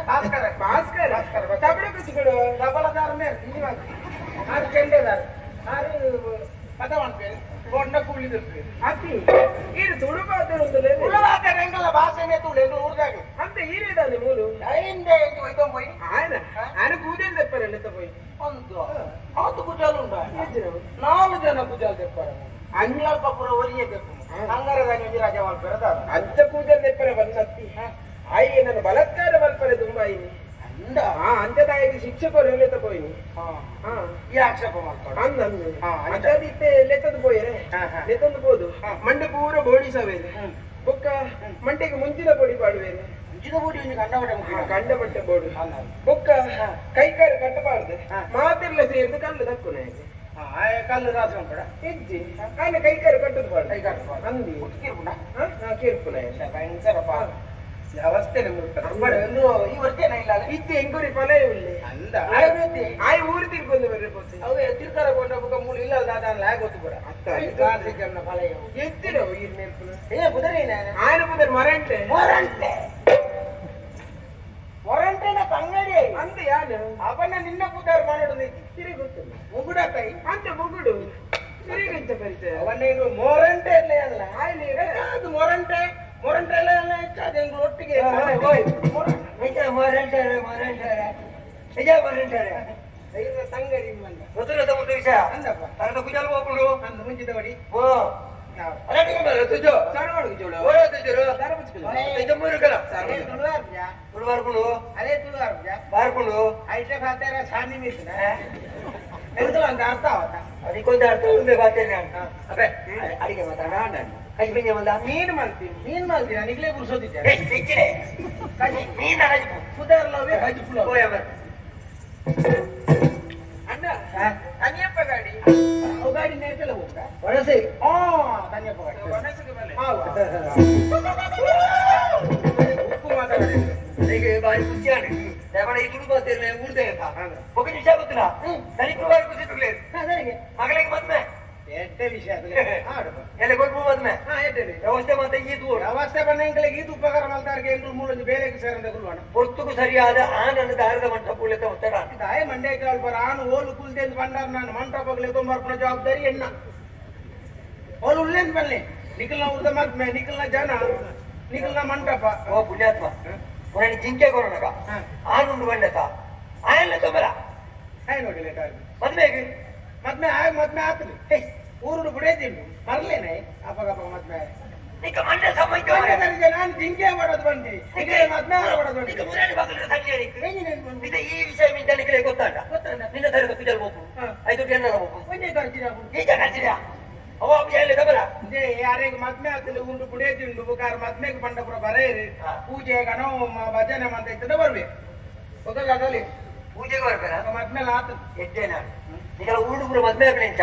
ಭಾಸ್ಕರ. ಭಾಸ್ಕರ. ಭಾಸ್ಕರ. ತಬಲ ಕುಚ್ಚಿಕೊಡು. ತಬಲದಾರ ಮೇರ್ ಆರು ಚೆಂಡೆದಾರ ಆರು ಪದ ಮಾಡ್ಪೇರು ಬೊಂಡ ಕೂಲಿ ತಿರ್ಪೇರು. ಅತಿ ಈರು ತುಳು ಪಾತ್ರ ಉಂದುಲೇ. ಉಳ್ಳವಾತ ಎಂಗಲ ಭಾಷೆನೇ ತುಳು ಎಂಗ್ಲ ಊರ್ದಾಗ. ಅಂತ ಈರೇದಾನೆ ಮೂಲು? ಐಂದೆ ಎಂಚ ಒಯ್ತೊಂದು ಪೋಯಿ? ಆಯನ ಆಯನ ಕೂದಲ್ ತೆಪ್ಪರಲ್ಲ ಹೋಯಿ. ಒಂದು ಆತು ಕುಜಾಲು ಉಂಡ. ಎಜ್ಜಿನವು? ನಾಲ್ ಜನ ಕುಜಾಲ್ ತೆಪ್ಪಾರ. ಅಂಗ್ಲಲ್ಪ ಪೂರ ಒರಿಯೇ ತೆಪ್ಪು. ಅಂಗಾರದಾನಿ ಒಂಜಿ ರಜೆ ಮಲ್ಪೆರ ದಾದ? ಅಂಚ ಕೂದಲ್ ತೆಪ್ಪರೆ ಬಂದತ್ತಿ. ಆಯಿ ನನ್ನ ಬಲಾತ್ಕಾರ ಮಲ್ಪರೆ ತುಂಬಾ ಇನಿ. ಅಂದ. ಆ ಅಂಚದಾಯಿಗೆ ಶಿಕ್ಷೆ ಕೊರು ಲೆತ್ತ ಪೋಯಿನಿ. ಹಾ. ಈ ಆಕ್ಷೇಪ ಮಲ್ಪಡ. ಅಂದ ಅಂದ. ಹಾ, ಅಂಚ. ಅಂಚಾದ್ ಇತ್ತೆ ಲೆತ್ತದು ಪೋಯೆರೆ. ಹಾ, ಹಾ. ಲೆತ್ತೊಂದು ಪೋದು ಹಾ. ಮಂಡೆ ಪೂರ ಬೋಡಿ ಸವೇರೆ. ಬೊಕ್ಕ ಮಂಡೆಗೆ ಮುಂಚಿನ ಪೊಡಿ ಪಾಡುವೇನೆ. ಮುಂಚಿನ ಬೋಡಿ ಒಂಜಿ ಕಂಡಪಟ್ಟೆ ಮುಖ್ಯ. ಕಂಡ ಬಟ್ಟೆ ಬೋಡು. ಅಂದ. ಬೊಕ್ಕ ಕೈಕಾಲು ಕಟ್ಟಬಾರ್ದು. ಹಾ. ಮಾತಿರ್ಲ ಸೇರ್ದು ಕಲ್ಲು ದಕ್ಕುನ. ಹಾ, ಕಲ್ಲು ರಾಸಿ ಉಂಟಡ. ಹೆಜ್ಜೆ ಕಾಲ ಕೈಕಾಲು ಕಟ್ಟುದು ಬಾರ್ದು. ಕೈ ಕಟ್ಟಬಾರ್ದು. ಅಂದಿ. ಕಿರ್ಪುಂಡ. ಹಾ ಹಾ, ಕೇಳ್ಪುನ. ಭಯಂಕರ ಪಾಪ ವ್ಯವಸ್ಥೆ ಒಂದು ಈ ವರ್ಷ ಇಲ್ಲ. ಇತ್ತೆ ಎಂಕುರಿ ಫಲ ಉಲ್ಲೆ. ಅಂದ. ಆಯ್ ಊರು ತಿರ್ಗೊಂದು ಬರ್ರೆ ಪೋತೆ. ಅವು ತಿರ್ಕರ ಕೊಂಡ ಬುಕ್ಕ ಮೂಲು ಇಲ್ಲ ದಾದ ಲಾಗ್ ಗೊತ್ತು ಕೂಡ. ಅತ್ತ. ಜನ ಫಲ. ಎತ್ತಿರ ಈರ್ ಮೇಲ್ಪುನ. ಏ ಬುದರೇನ? ಆಯನ ಬುದರ್ ಮರಂಟೆ. ಮೊರಂಟೆ, ಮೊರಂಟೆನ ತಂಗಡಿ. ಅಂದ ಯಾನು? ಅವನ ನಿನ್ನ ಪುದಾರ್ ಮಾಡೋದು ನೀತಿ. ತಿರಿ ಗೊತ್ತಿಲ್ಲ. ಮುಗುಡ ಕೈ. ಅಂತ ಮುಗುಡು ತಿರಿಗಂಚ ಪರಿಚಯ. ಅವನ್ನ ಈಗ ಮೊರಂಟೆ ಇಲ್ಲ ಅಲ್ಲ. ಆಯ್ಲಿ. ಅದು ಮೊರಂಟೆ ಮೊರಂಟೆ ಎಲ್ಲ ಎಲ್ಲ ಹೆಚ್ಚಾದ ಎಂಗ್ಳು ಒಟ್ಟಿಗೆ. ಇವ್ರ ತಂಗಡಿ ಬಂದ. ಗೊತ್ತಿಲ್ಲ ಒಂದು ವಿಷಯ. ಅಂದಪ್ಪ. ತರದ ಕುಜಾಲ್ ಹೋಗ್ಬಿಡು. ಅಂದ ಮುಂಚಿದ ಬಡಿ. ಓ. ನಾವು ಸರವಾಡು ಜೋಳ. ಅರೆ ತುಳುವಾರ್ಜ. ಅರೆ ತುಳುವಾರ್ಜ. ಐಟೆ ಭಾತೆರ छानी ಮಿತ್ರ ಎಂತಲ ಅಂತ ಅರ್ಥ ಆವತ್ತ? ಅದಕ್ಕೊಂದು ಅರ್ಥ ಉಂಟು ಬಾತೇನೆ. ಅಬ್ಬೆ, ಅಡಿಗೆ ಮಾತಾಡ ಕಜ್ಬಿಂಜ ಬಂದ. ಮೀನು ಮಾಡ್ತೀನಿ, ಮೀನು ಮಾಡ್ತೀನಿ, ನಿಗ್ಲೇ ಪುರ್ಸೋದಿದ್ದೆ. ಮೀನ ಕಜ್ಬು. ಪುದಾರ್ಲವೇ ಕಜ್ಪುಲ. ಅಣ್ಣ, ತನಿಯಪ್ಪ ಗಾಡಿ. ಅವು ಗಾಡಿ ನೇತಲ ಹೋಗ್ತಾ. ಒಣಸಿ. ಆ ತನಿಯಪ್ಪ ಗಾಡಿ. ಒಣಸಿಗೆ ಬಲೆ. ಹಾವು ಉಪ್ಪು ಮಾತಾಡ. ಈಗ ಬಾರಿ ಖುಷಿಯಾನೆ ದೇವಣ ಈ ತುಳು ಬಾತೇನೆ ಊರ್ದೆ ಅಂತ ఒక ನಿಮಿಷ ಗೊತ್ತಿಲ್ಲ. ದಲಿತರು ಬಾರಿ ಖುಷಿ ತುಗ್ಲೇ. ಮಗಳಿಗೆ ಮದ್ಮೆ. ಎಡ್ಡೆ ವಿಷಯ ಅದು ಆಡು. ಎಲ್ಲ ಗೊತ್ತು ಮದ್ಮೆ. ಹಾ, ಎಡ್ಡೆ. ವ್ಯವಸ್ಥೆ ಮಾತ ಈ ದೂರ. ವ್ಯವಸ್ಥೆ ಬಣ್ಣ ಎಂಕಲಿಗೆ ಇದು ಉಪಕಾರ ಮಲ್ತಾರ್ಗೆ ಎಂಟು ಮೂಲೊಂದು ಬೇಲೆಗೆ ಸೇರಂದ ಗುಲ್ವಾಣ. ಪೊರ್ತುಗು ಸರಿಯಾದ ಆನಂದ ದಾರದ ಮಂಟಪ ಉಳ್ಳೆತ ಒತ್ತಡ. ದಾಯ ಮಂಡ್ಯ ಬರ ಆನು ಓಲು ಕುಲ್ದೇಂದು ಬಂಡಾರ ನಾನು ಮಂಟಪಗಳು ಎತ್ತೊಂಬರ್ಪುನ ಜವಾಬ್ದಾರಿ ಎಣ್ಣ. ಓಲು ಉಳ್ಳೇಂದು ಬನ್ನಿ ನಿಖಲ್ನ ಉರ್ದ ಮದ್ಮೆ, ನಿಖಲ್ನ ಜನ, ನಿಖಲ್ನ ಮಂಟಪ. ಓ ಪುಣ್ಯಾತ್ಮ, ಪುರಾಣಿ ಜಿಂಕೆ ಕೊರೋನಗ. ಆನುಂಡು ಬಂಡತ ಆಯಲ್ಲ ತೊಂಬರ. ಹಾಯ್ ನೋಡಿ ಲೇಟ್ ಆಗಿ. ಮದ್ಮೆಗೆ. ಮದ್ಮೆ ಆಗ ಮದ್ಮೆ ಆತ್ರಿ ಊರುಡು ಬಿಡೇದಿಲ್ಲ ಮರ್ಲೇನೆ ಅಪ್ಪಗ ಅಪ್ಪಗ ಮದ್ಮೆ. ನಿಕ್ಕ ಮಂಡ್ಯ ಸಂಬಂಧ. ನಾನು ಜಿಂಕೆ ಮಾಡೋದು ಬಂದಿ ಮದ್ಮೆ ಮಾಡೋದು ನಿಕ್ಕ ಬಂದಿ. ಮುರಾಣಿ ಬಾಗಿಲು ಸಂಜೆ ಇದು ಈ ವಿಷಯ ಮಿಂಚನಿಕಲೇ ಗೊತ್ತಾಂಡ. ಗೊತ್ತಾಂಡ. ನಿನ್ನ ತರದ ಪೂಜೆ ಹೋಗು. ಐದು ಎನ್ನರ ಹೋಗು. ಒಂದೇ ಖರ್ಚಿನ. ಈಗ ಕಳ್ಸಿದ ಅವ ಎಲ್ಲಿ ತಬಲ. ಇದೇ ಯಾರಿಗೆ ಮದ್ಮೆ ಆಗ್ತದೆ ಉಂಡು ಬುಡೇದಿ ಉಂಡು ಬುಕಾರ ಮದ್ಮೆಗೆ ಬಂಡಪುರ ಬರೇರಿ. ಪೂಜೆ ಗಣ ಭಜನೆ ಅಂತ ಇರ್ತದೆ ಬರ್ಬೇಕು ಗೊತ್ತಲ್ಲ ಅದಲ್ಲಿ. ಪೂಜೆಗೆ ಬರ್ಬೇಡ. ಮದ್ಮೇಲೆ ಆತ. ಎಡ್ಡೇನ ನಿಕಲ ಊರು ಪೂರ ಮದ್ಮೆ ಆಕಡೆ ಇಂಚ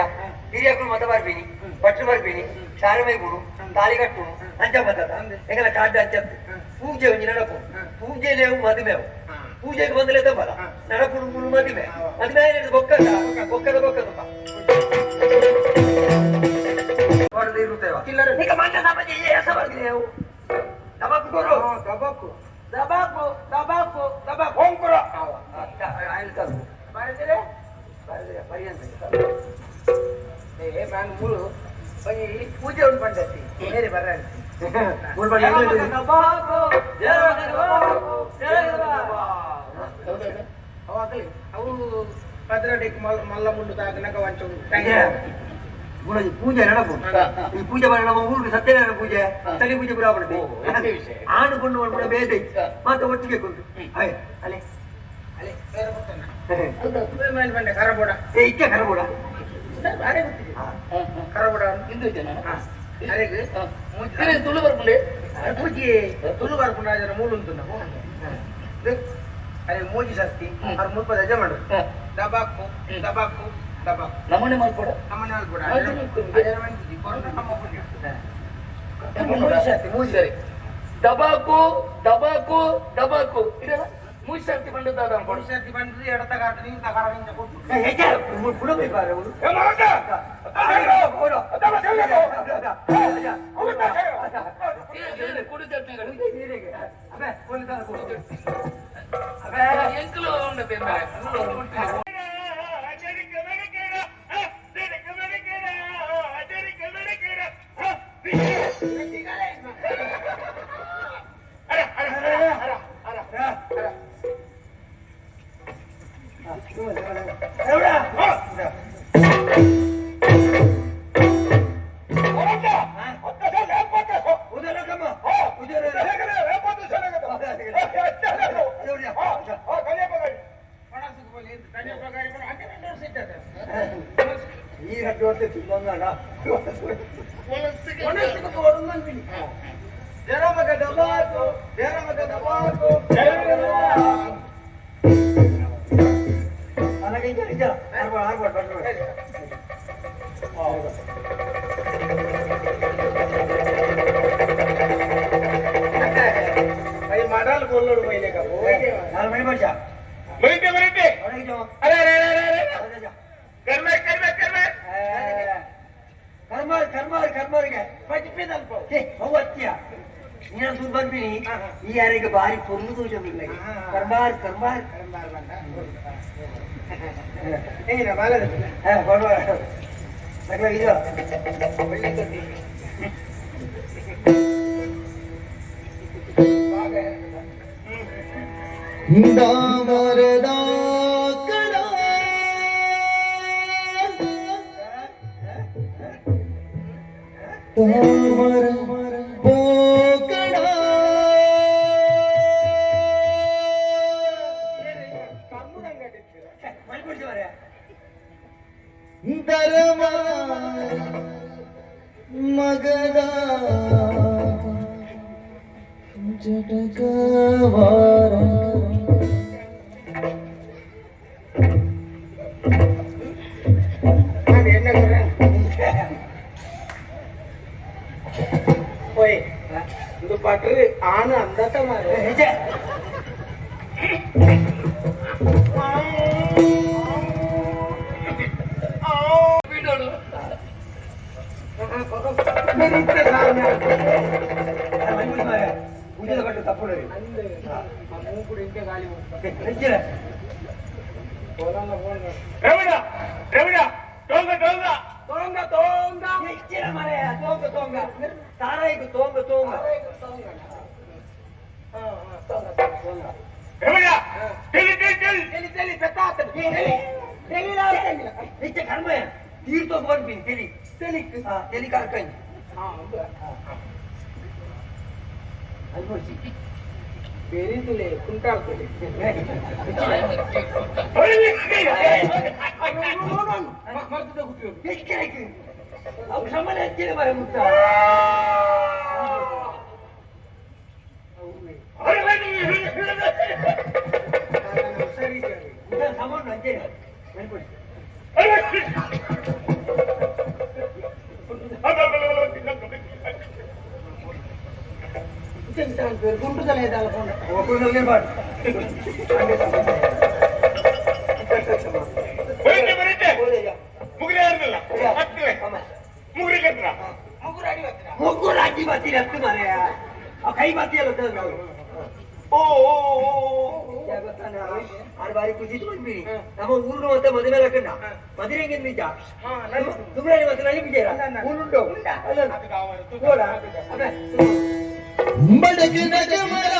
ಹಿರಿಯಕುಲು ಮತ ಬರ್ಬೀನಿ, ಭಟ್ರು ಬರ್ಬೀನಿ, ಶಾರಮೈ ಗುಡು ತಾಳಿ ಕಟ್ಟು ಅಂಚ ಮತ. ಎಂಗಲ ಕಾಡ್ಡ ಅಂಚ ಪೂಜೆ ಒಂಜಿ ನಡಪು. ಪೂಜೆ ಲೇವು ಮದುವೆ. ಪೂಜೆಗೆ ಬಂದಲೇ ತಪ್ಪಲ್ಲ ನಡಪುಡು ಮುಳು ಮದುವೆ. ಮದುವೆ ಆಯ್ತು ಬೊಕ್ಕದ ಬೊಕ್ಕದ ಬೊಕ್ಕದ ಇರುತ್ತೇವ. ಚಿಲ್ಲರೆ. ನಿಕ ಮಂಡ ಸಮಾಜ ಎಸ ಬರ್ತೀವಿ ತಬಾಕು ಕೊರು. ದಬಾಕು ದಬಾಕು ದಬಾಕು ದಬಾಕು. ಹೋಂಕುರ. ಬರೆದಿರೆ. ಏ ನಾನು ಮೂಳು ಒಂಜಿ ಪೂಜೆ ಉಂಟು ಬಂದತಿ ಬೇರೆ ಬರ. ಅವು ಆಗಲಿ ಅವು ಪದ್ರಡಿಕ್ ಮಲ್ಲ ಮುಳ್ಳು ತಾಕನಕ ವಂಚು. ಪೂಜೆ ನಡಪು. ಈ ಪೂಜೆ ಮಾಡಿ ನಮ್ಮ ಊರಿಗೆ ಸತ್ಯನಾರಾಯಣ ಪೂಜೆ, ತಲೆ ಪೂಜೆ ಪೂರ ಆಗ್ಬಿಡುತ್ತೆ. ಆಣು ಪಣ್ಣು ಮಾಡ್ಬಿಡ ಬೇದ ಮಾತ್ರ ಒಟ್ಟಿಗೆ ಕುಂತು ಹಾಯ್ ಅಲೆ. ಅಲೆ ಬೇರೆ ಗೊತ್ತಣ್ಣ ಮೇಲೆ ಬಂಡೆ ಕರಬೋಡ. ಏ ಇಕ್ಕೆ ಕರಬೋಡ. ಅರೆ ಗೊತ್ತಿದೆ ಕರಬೋಡ. ಇಂದು ಜನ. ಅರೆಗ್ ತುಳು ಬರ್ಪುಂಡೆ. ಪೂಜೆ ತುಳು ಬರ್ಪುಂಡ ಅದರ ಮೂಲು ಉಂಟು. ಅರೆ ಮೂಜಿ ಸಸ್ತಿ ಅವ್ರು ಮುಲ್ಪ ರಜೆ ಮಾಡು. ದಬಾಕು ದಬಾಕು ದಬಾಕು. ನಮೂನೆ ಮಲ್ಪೊಡ. ನಮ್ಮನೆ ಮಲ್ಪೊಡ. ನಮ್ಮ ಪುಣ್ಯ ಮೂಜಿ ಶಾಸ್ತಿ ಮೂಜಿ. ಸರಿ, ದಬಾಕು ದಬಾಕು ದಬಾಕು ಇದೆಲ್ಲ ಮೂಜಿ ಸರ್ತಿ ಬಂದದ್ದು ಅನ್ಕೊಂಡು. ಮೂಜಿ ಸರ್ತಿ ಬಂದ್ರೆ ಎಡತ ಕಾಟ ನೀನು ತಗಾರ ಕೊಟ್ಟು. ಪುಡ. ಕುಡು ಚಟ್ನಿ ಅಬೆ ಪೊಲೀಸ್ ಕುಡು ಅಬೆ ಎಂಕಲು ಉಂಡು ಈ ರಡ್ಡು ತಿಂದ ಮಾಡಲ್ ಕೊಲ್ಲೋಡು ಮೈಲೆ ಬರೀತೆ ಬರೀತೆ. ಅರೆ ಅರೆ ಅರೆ ಅರೆ ಕರ್ಮ ಕರ್ಮ ಕರ್ಮ ಕರ್ಮಾರ್ ಕರ್ಮಾರ್ ಕರ್ಮಾರ್ಗೆ ಬಜ್ಪಿದಲ್ಪ ಹೌವತ್ಯ ನೀನು ದೂರ ಬಂದ್ಬಿನಿ ಈ ಯಾರಿಗೆ ಬಾರಿ ಪೊರ್ಲು ತೋಜೊಂದಿಲ್ಲ. ಕರ್ಮಾರ್ ಕರ್ಮಾರ್ ಕರ್ಮಾರ್ ಬಂದ ಏನ ಬಾಲದ ಕೊಡುವ ಇದು ಒಳ್ಳೆ ಕಟ್ಟಿ ದಾಮರದ ಕಡ ತಾಮರ ಪೋಕಡ ಧರ್ಮ ಮಗದ ಜಟಕವಾರ ಹೋಯ್ ಇದು ಪಟ್ರಿ ಆನ ಅಂದತ ಮಾರೆ ರವಿಡ ರವಿಡ ಟೋಂಗ ಟೋಂಗ ತೋಂಗ ತೋಂಗ ತೋಂಗ ತೋಂಗ ತಾರಾಯಿಗು ತೋಂಗ ತೋಂಗ ರವಿಡ ಟೆಲಿ ಟೆಲಿ ಟೆಲಿ ತೆಲಿ ತೆಲಿ ಪೆತ್ತಾತ ತೆಲಿ ತೆಲಿ ನಿತ್ಯ ಕರ್ಮಯ ತೀರ್ಥೋಗ್ ಬಂದ್ಬಿನಿ ತೆಲಿ ತೆಲಿ ತೆಲಿ ಕಾರ್ಕಂಜಿ ಬೇರೆ ಕುಂಟಾಲ್ ತೆಲಿ ಅವು ಸಮಾನ ಹೆಚ್ಚಿನ ಮರ ಮುತ್ತ ಸರಿ ಸಾಮಾನು ಅಂಚೆ ಗುಂಟುದಲ್ಲ ಇದ್ದಲ್ಲ ಬರೀತೆ ಬರೀತೆ ಮುಗುರೆ ಇರಲಿಲ್ಲ ಹತ್ತಿವೆ ಮುಗುರಿ ಕಟ್ರ ಮುಗುರು ಅಡಿ ಹತ್ರ ಮುಗ್ಗು ರಾಜಿ ಬಾತಿ ಹತ್ತು ಮರೆಯ ಕೈ ಬಾತಿ ಅಲ್ಲ ಓ ಆರು ಬಾರಿ ಖುಷಿ ಬಂದ್ಬಿಡಿ ನಮ್ಮ ಊರು ಮತ್ತೆ ಮದುವೆ ಲಕ್ಕಂಡ ಮದುವೆ ನಿಜ ದುಬ್ರಾಣಿ ಮತ್ತೆ ನಲಿ ಬಿಜೇರ ಊರುಂಟು ಬಡಗಿನ ಜಮರ.